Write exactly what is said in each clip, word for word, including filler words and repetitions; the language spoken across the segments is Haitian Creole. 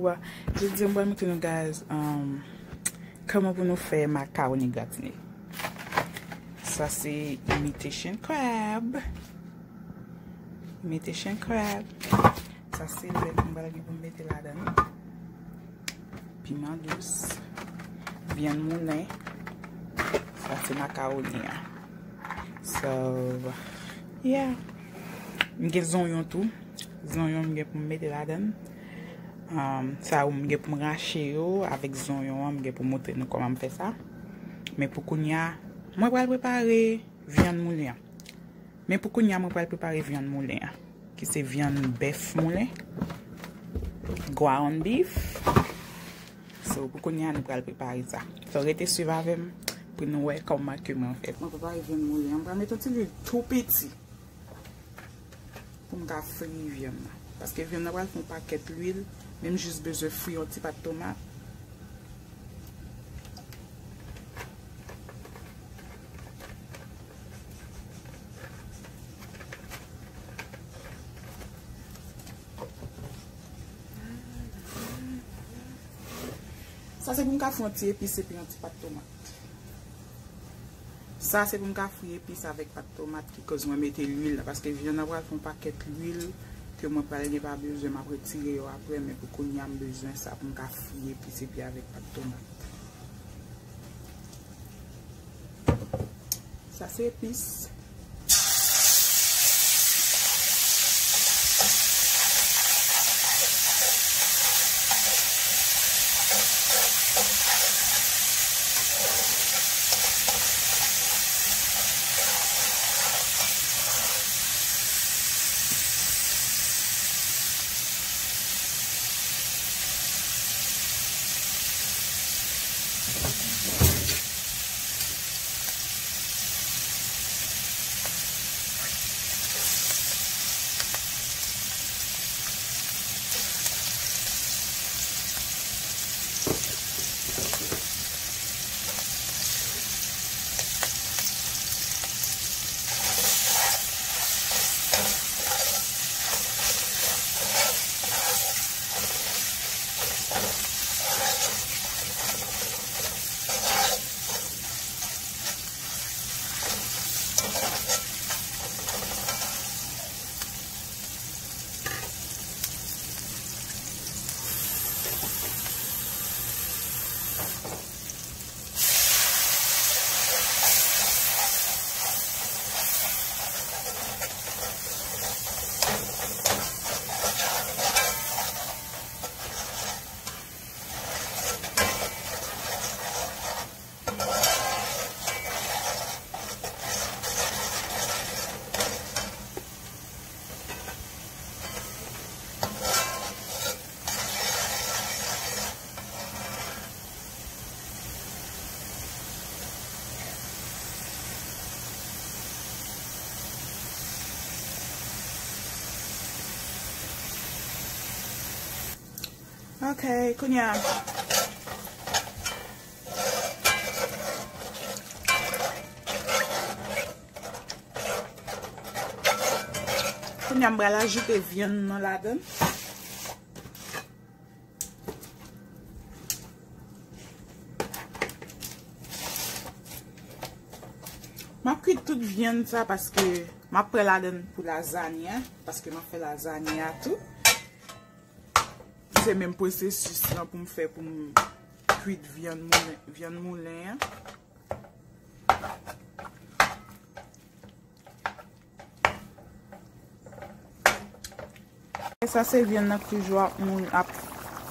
Wa, jodi a m pral montre nou, guys, um, kòman pou nou fè makawoni gratine. Sa se imitation crab. Imitation crab. Sa se lèt m pral gen pou m mete ladan. Piman dous. Vyann moulen. Sa se makawoni an. So, yeah. M gen zonyon tou. Zonyon m gen pou m mete ladan. Um, sa yo m gen pou m rache yo avèk zonyon an, m gen pou m montre nou kòman m fè sa. Men pou kounye a, mwen pral prepare vyann moulen an. Men pou kounye a, mwen pral prepare vyann moulen an, ki se vyann bèf moulen, ground beef. So, pou kounye a, nou pral prepare sa. So, rete swiv avè m pou nou wè kòman ke mwen fè. Mwen prepare vyann moulen an. Mwen pral mete yon ti lwil tou piti pou m ka fri vyann nan. Paske vyann nan pral fè yon pakèt lwil, men m jis bezwen fri yon ti pat tomat. Sa se pou m ka fè yon ti epis epi yon ti pat tomat. Sa se pou m ka fri epis avèk pat tomat ki koz mwen mete lwil la, paske vyann nan pral fè yon pakèt lwil ke mwen pral gen pa bezwen, m ap retire yo apre, men pou kounye a m bezwen sa pou m ka fri epis epi avèk pat tomat. Sa se epis. Ok, kounye a. Kounye a, m pral ajoute vyann nan ladan. M ap kwit tout vyann sa paske m ap pran ladan pou lazanya, paske m ap fè lazanya tou. Se menm pwosesis lan pou m fè pou m kwit vyann moulen, vyann moulen an. Sa se vyann nan ki toujou ap moun ap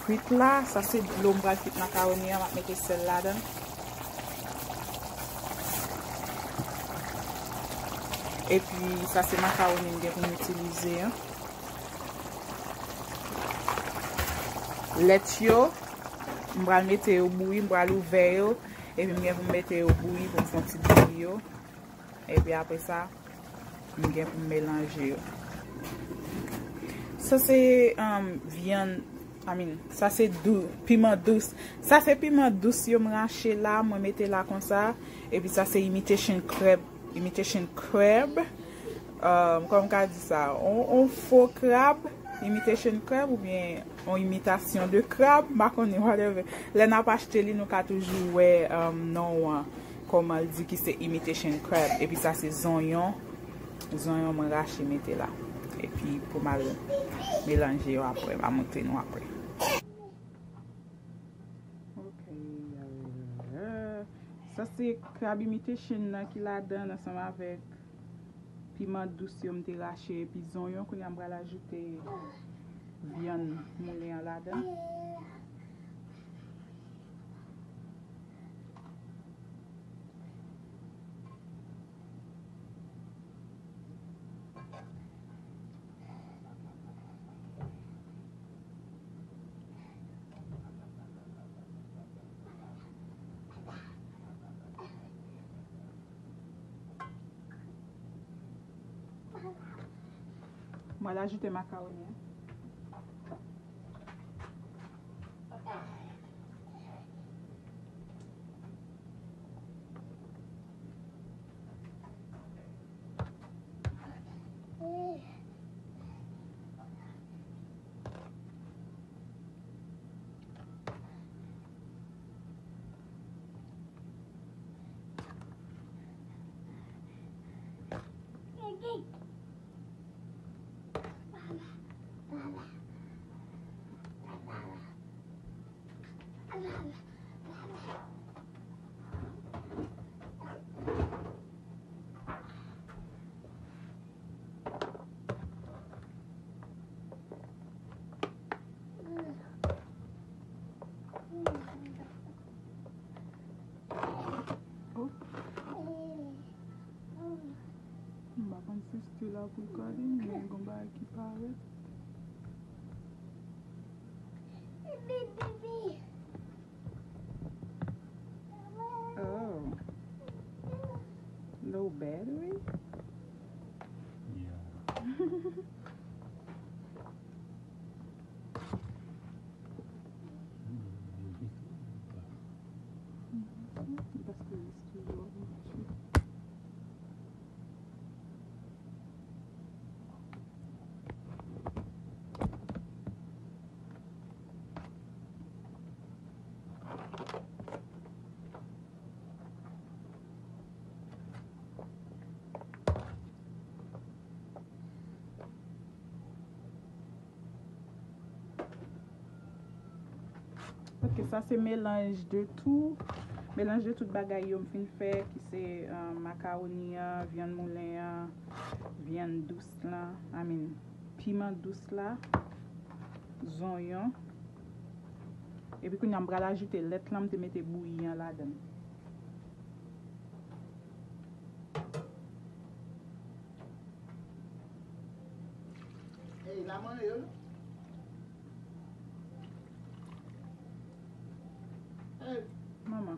kwit la. Sa se dlo m pral kwit makawoni an, m ap mete sèl ladan. Epi sa se makawoni m gen pou m itilize an. Lèt yo, m pral mete yo bouyi, m pral ouvè yo, epi m gen pou m mete yo bouyi pou m fè yon ti bouyi yo. Epi apre sa, m gen pou m melanje yo. Sa se, um, vyann, I mean, sa se dou, piman dous. Sa se piman dous yo m rache la, mwen mete la konsa. Epi sa se imitation crab, imitation crab. Um, kòman m ka di sa? On, on fo krab. imitation crab oubyen yon imitasyon de krab, m pa konnen, whatever. Lè n ap achte li, nou ka toujou wè, um, non an, kòman l di ki se imitation crab. Epi sa se zonyon. Zonyon mwen rache mete la. Epi pou m al melanje yo apre, m a montre nou apre. Ok. Sa se crab imitation nan ki ladan l ansanm avèk piman dous yo m te rache epi zonyon. Kounye a m pral ajoute vyann moulen an ladan. Mwen al ajoute makawoni an. M pa konn si Stella pou l gade m, men gon bagay ki parèt. Oh. Low battery? Yeah. Ok, sa se mélange de tout. Mélange de tout bagay yo m fin fè, ki se, euh, makawoni an, vyann moulen an, vyann dous lan, I mean, piman dous la, zonyon. Epi kounye a m pral ajoute lèt lan m te mete bouyi an ladan l. Hey, la mwen yo. Hey. Manman.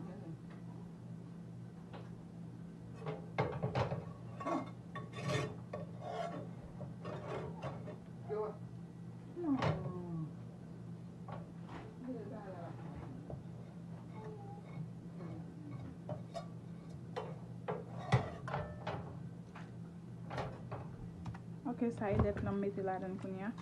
Ok, sa e lèt lan m mete ladan l kounye a.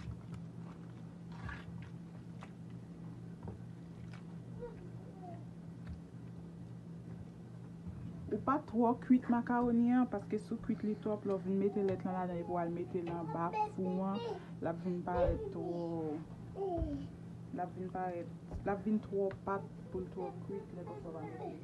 Ou pa twò kwit makawoni an, paske si w kwit li twòp, lè w vin mete lèt lan ladan epi w al mete l anba fou an, l ap vin parèt twò, l ap vin parèt, l ap vin twò pat pou l twò kwit lè konsa w pa mete l.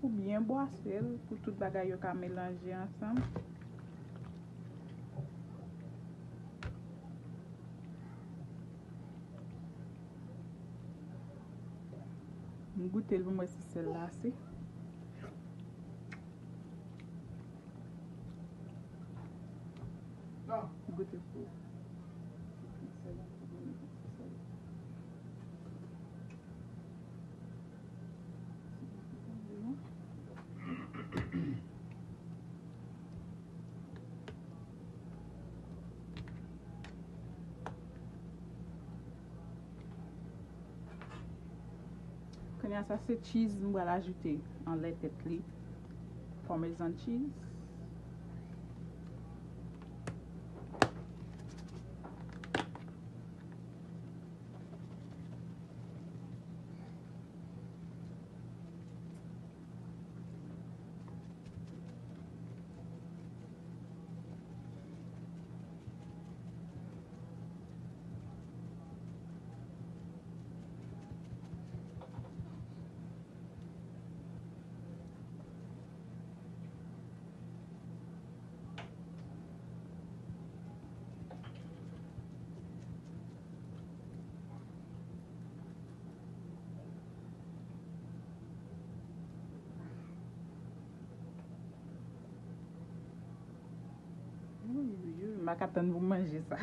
Ou byen bwase l pou tout bagay yo ka melanje ansanm. M goute l pou m wè si sèl la ase. Goute pou ti plis sèl la, pou mwen met ti sèl. Kounye a, sa se cheese m pral ajoute anlè tèt li. Parmesan cheese. Ui, ui, ui, m pa ka tann pou m manje sa.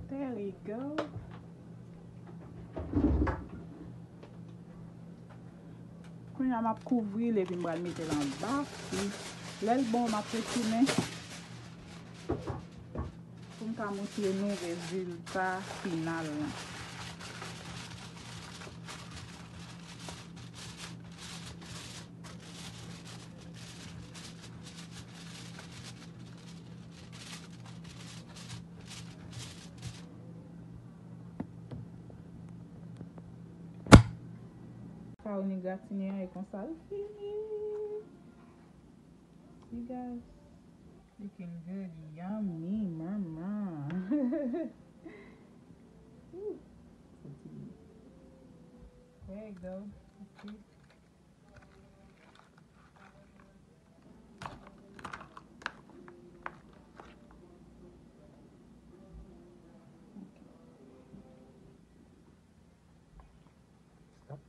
There we go. Kounye a m ap kouvri l epi m pral mete l anba fou. Lè l bon, m ap retounen pou m ka montre nou rezilta final lan. Macaroni gratine an e konsa l fini. See, guys, looking good, yummy, mama. Ooh, so good. There you go. See? Stop.